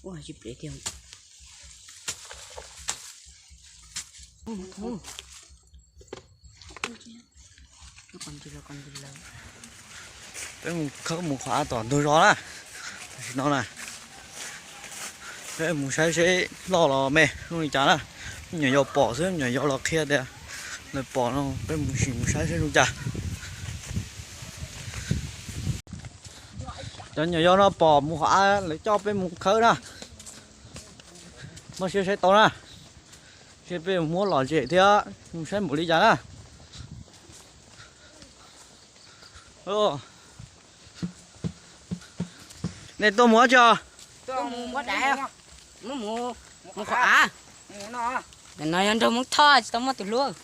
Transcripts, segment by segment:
Ua tsis plis tiag. Peb mus khawb mus qhov av tom ntug zos na. Tam sim no na, peb mus saib seb loj los me zoo li cas na. Me nyuam yaus pom xwb, me nyuam yaus los qhia tias lawv pom no, peb mus sim mus saib seb zoo cas. Cov me nyuam yaus no pom mus qhov av lawv coj peb mus khawb na. Muab siab saib tau na, seb peb muab lom zem thiab mus saib npaum li cas na. Nej tuaj mus dab tsi os? Mus ua dais, mus, mus qhov av. Nim no yog nrog Hmoob Thoj tsis tau muaj tus hlub.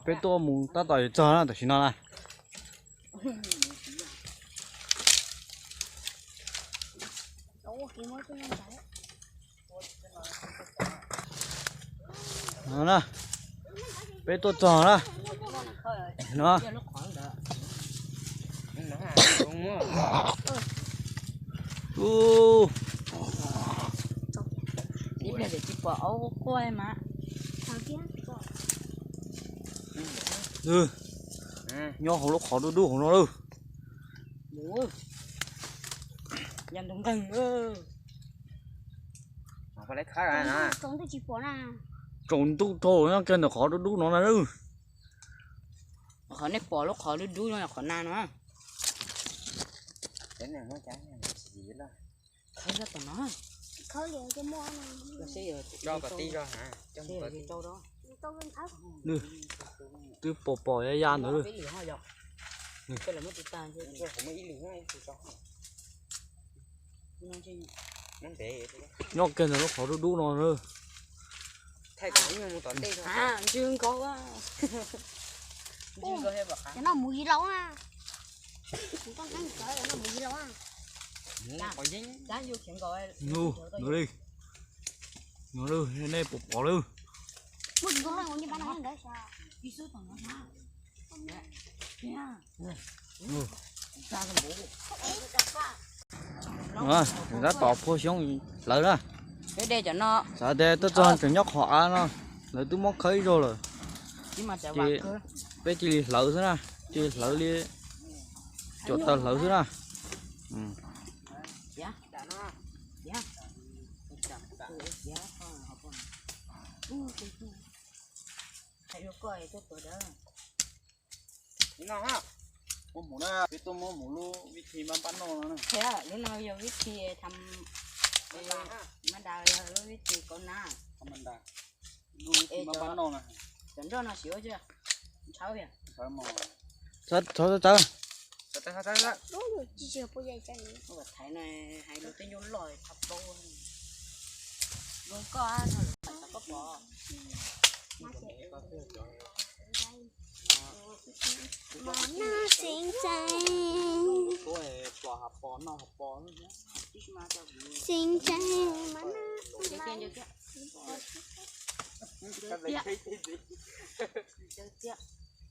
Peb tuaj mus tab tom yuav txog na, tam sim no na. No na, peb tuaj txog na. No. Ib pliag tsis pom aub quaj mas. Nyob hauv lub qhov dub dub hauv no lawm. Yog ntug nqeeg. Tsaus ntuj rau nyob kiag ntawm qhov dub dub no na. Qhov nej pom lub qhov dub dub no yog qhov na no. Khawb tom no. Twb pom pom ya ya ntawd. Nyob kiag ntawm lub qhov dub dub no na. Ntswg nkaus. Cov no mus yig laus na. Mus toj nqeeb cov no mus yig laus na. Nws li, nws li, nej puas pom lawm? Muaj tus nkaus ua nyiaj pab no ntawd. Tab tom phua xyoob hlawv na. Xav tias tuaj txog tseem nyob qhov av no, lawv twb muab khawb ib zaug lawm. Ces peb cia li hlawv xwb na, cia li hlawv li cuam taws hlawv xwb na. Muab mus na, peb tuaj muab mus lub vib thi npab npab noj no na. Lub no yog vib thi tham, mab das yog lub vib thi kaus nab. Lub vib thi npab npab noj na. Cov nroj no siv ua tsi? Ntshauv. Txawv txawv. Thaiv no hais lus tej nyuj loj tshaj plaub. Zoo koj no lawm, koj pom. Mov noj txiv ntxawm. Txiv ntxawm mov noj.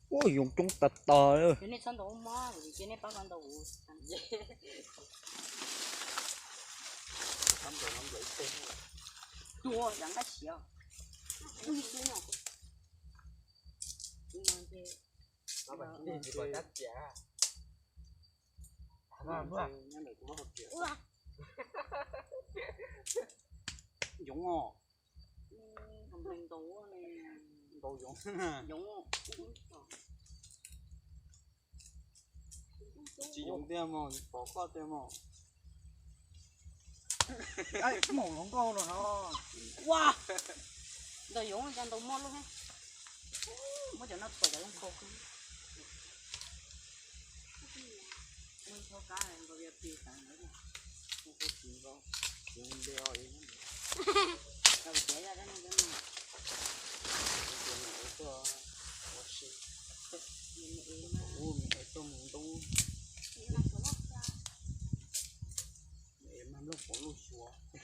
Ua yoov coob tas tas. Nej txhob ntaus mob, kuv cia nej pab ko ntaus kuv. Tua yav nqaij siav. Yoov os. Ntaus yoov. Tsis yoov tiag mog, pom koj tiag mog. Maum hluas nkauj no no. Ua, ntaus yoov cas ntaus mob lub. Muab cov no thuam cov zoo nkauj. Muab ib thaub kab nkaus via pis tas ntawd.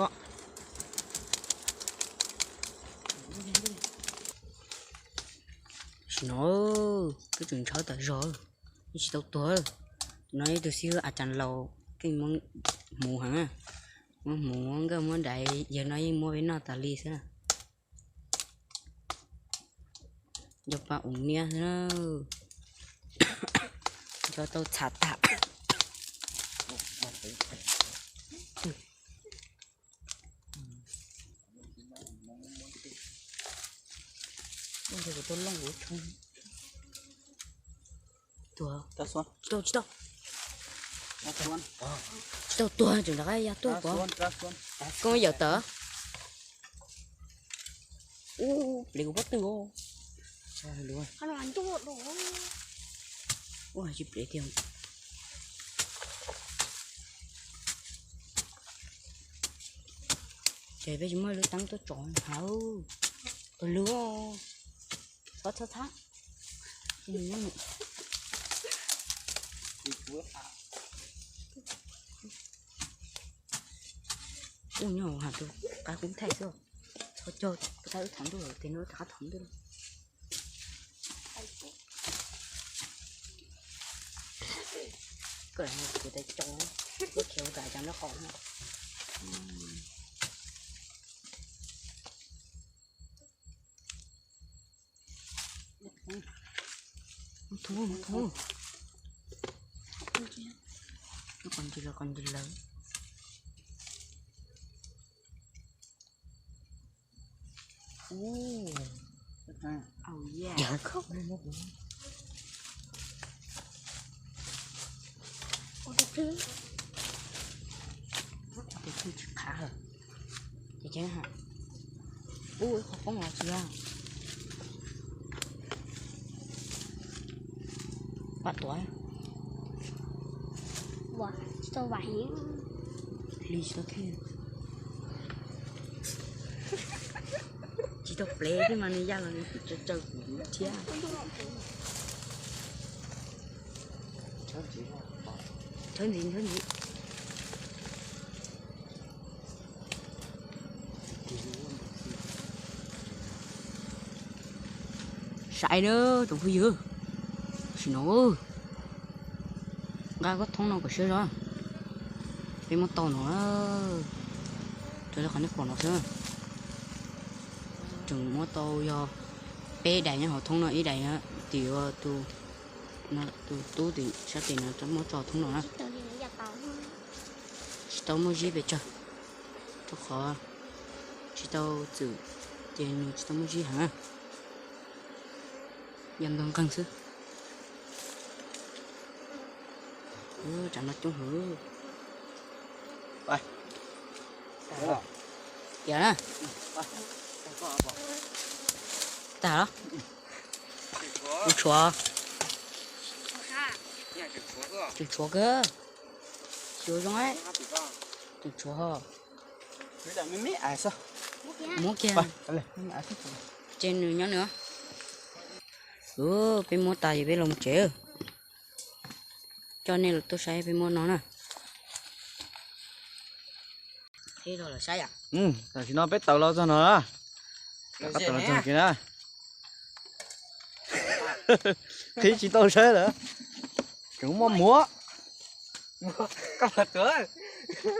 koj. Sim no twb tseem ntshawv tas zog, yeej tsis tau tuag. Tus no ib tug xib hwb a cas laus, keej muab hmuv heev na. Muab hmuv muab nkawj muab dais, yawg no yeej muab peb noj tas li xwb na. Nco pa ua niab xwb na. Nco tau txhav tas. Ua ntawd kuv tau looj kuv tshoob. Tuag. Tsis tau, tsis tau. Tsis tau tuag, tseem rov qab ya tuaj pov. Koj muab yawm tawm. Ub, pliv kuv pob tw os. Ua tsis pliv tiag. Ces peb tsis muaj lub teeb tuaj tso hauv. Tus lub, txhob txhob txhob. Ub, nyob hauv tus qab kub thaij xwb. Txhob cog, tab wb thov ntuj lawm, tes no rov qab thov ntuj lawm. Koj kuv tes cog, koj khiav ua tas cov nraub qaum no. Mus thoob, mus thoob. Qos ntsis lawm, qos ntsis lawm. Tes tw tsis qhav hawm. Ces ces ha. Ub, ib qho poob los tsis yog. Pam tuav. Tsis tau vam heev. Hli tsis tau khib. Tsis tau plev thiab mas nws ya los nws tseem tsaws kuv thiab. Tshawb ntxiv, tshawb ntxiv. Saib na tsoom phooj ywg, sim no nqa koj thoob no kom siab zog, peb muab tau no, raws li qhov nej pom no xwb. Tseem muab tau yog peb daim nyob hauv thoob no, ib daim tim tus tub tim sab tim no muab tso thoob no na. Tsis tau muaj zib pes tsawg, rau qhov tsis tau txwm ces nws tsis tau muaj zib heev, yog nqeeg nqeeg xwb. Tsam no coob heev. Tias na. Tag los? Kuv tshuav. Tseem tshuav kawg. Xyuas zoo, tseem tshuav ho. Muab kiag. Ces nws nyob nws. Peb muab tas ces peb los tsev. Coj nej los tuaj saib peb muab no na. Tam sim no peb tawm los txog no, peb tawm los txog kiag na. Qhib tsis tau saib lawm, tseem muaj muav.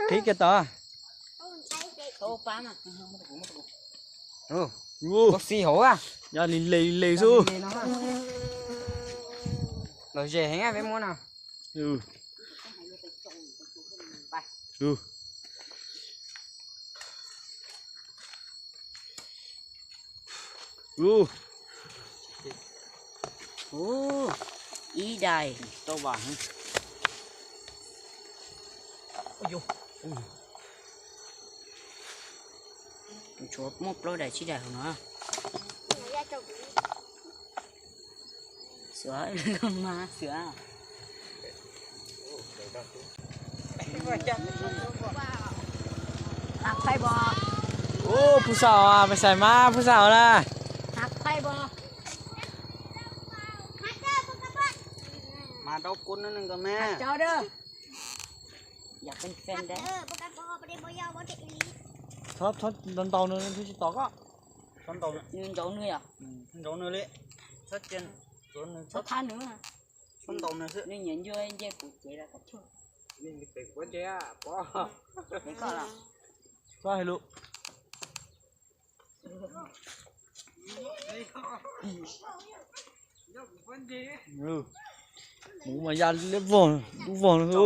Qhib kiag tau. Ua, ya li le li le xwb. Lom zem heev peb muab no. Ib daim. Tshuav muaj plaub daim tsib daim hauv no. Xwb, mas xwb. Ub, pub saum, peb xaim mas pub saum na. Mas rau kua no nws nkawd mas. Txhob, txhob ntaus nws, nws tsis tom koj. Nws ntaus nws yom. Ntaus nws li. Txhob thab nws. Txhob ntaus nws xwb. Nws nyiam nce kuv cev los txhob tshuaj. Txhob hais lus. Mus mas ya liab vog, dub vog no.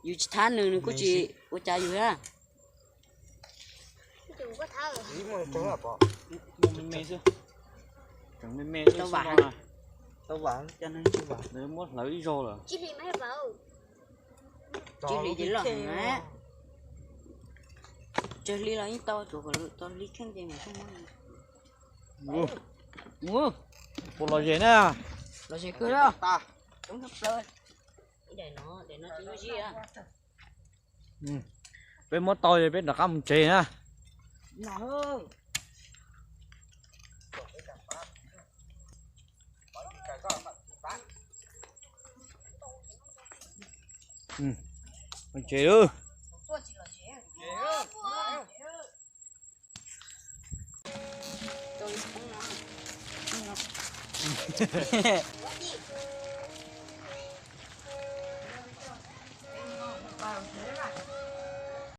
Yus tsis thab nws, nws kuj tsis ua cas yus thiab. Tau vam, tau vam, muab hlawv ib zaug lawm. Tsib hlis ces loj heev na. Tsawg hli los yeej tau, tsuav kom tau hli kheej ces mas tsis muab. Puas lom zem na? Lom zem kawg li. Peb muab tau ces peb rov qab mus tsev na. Mus tsev lawm.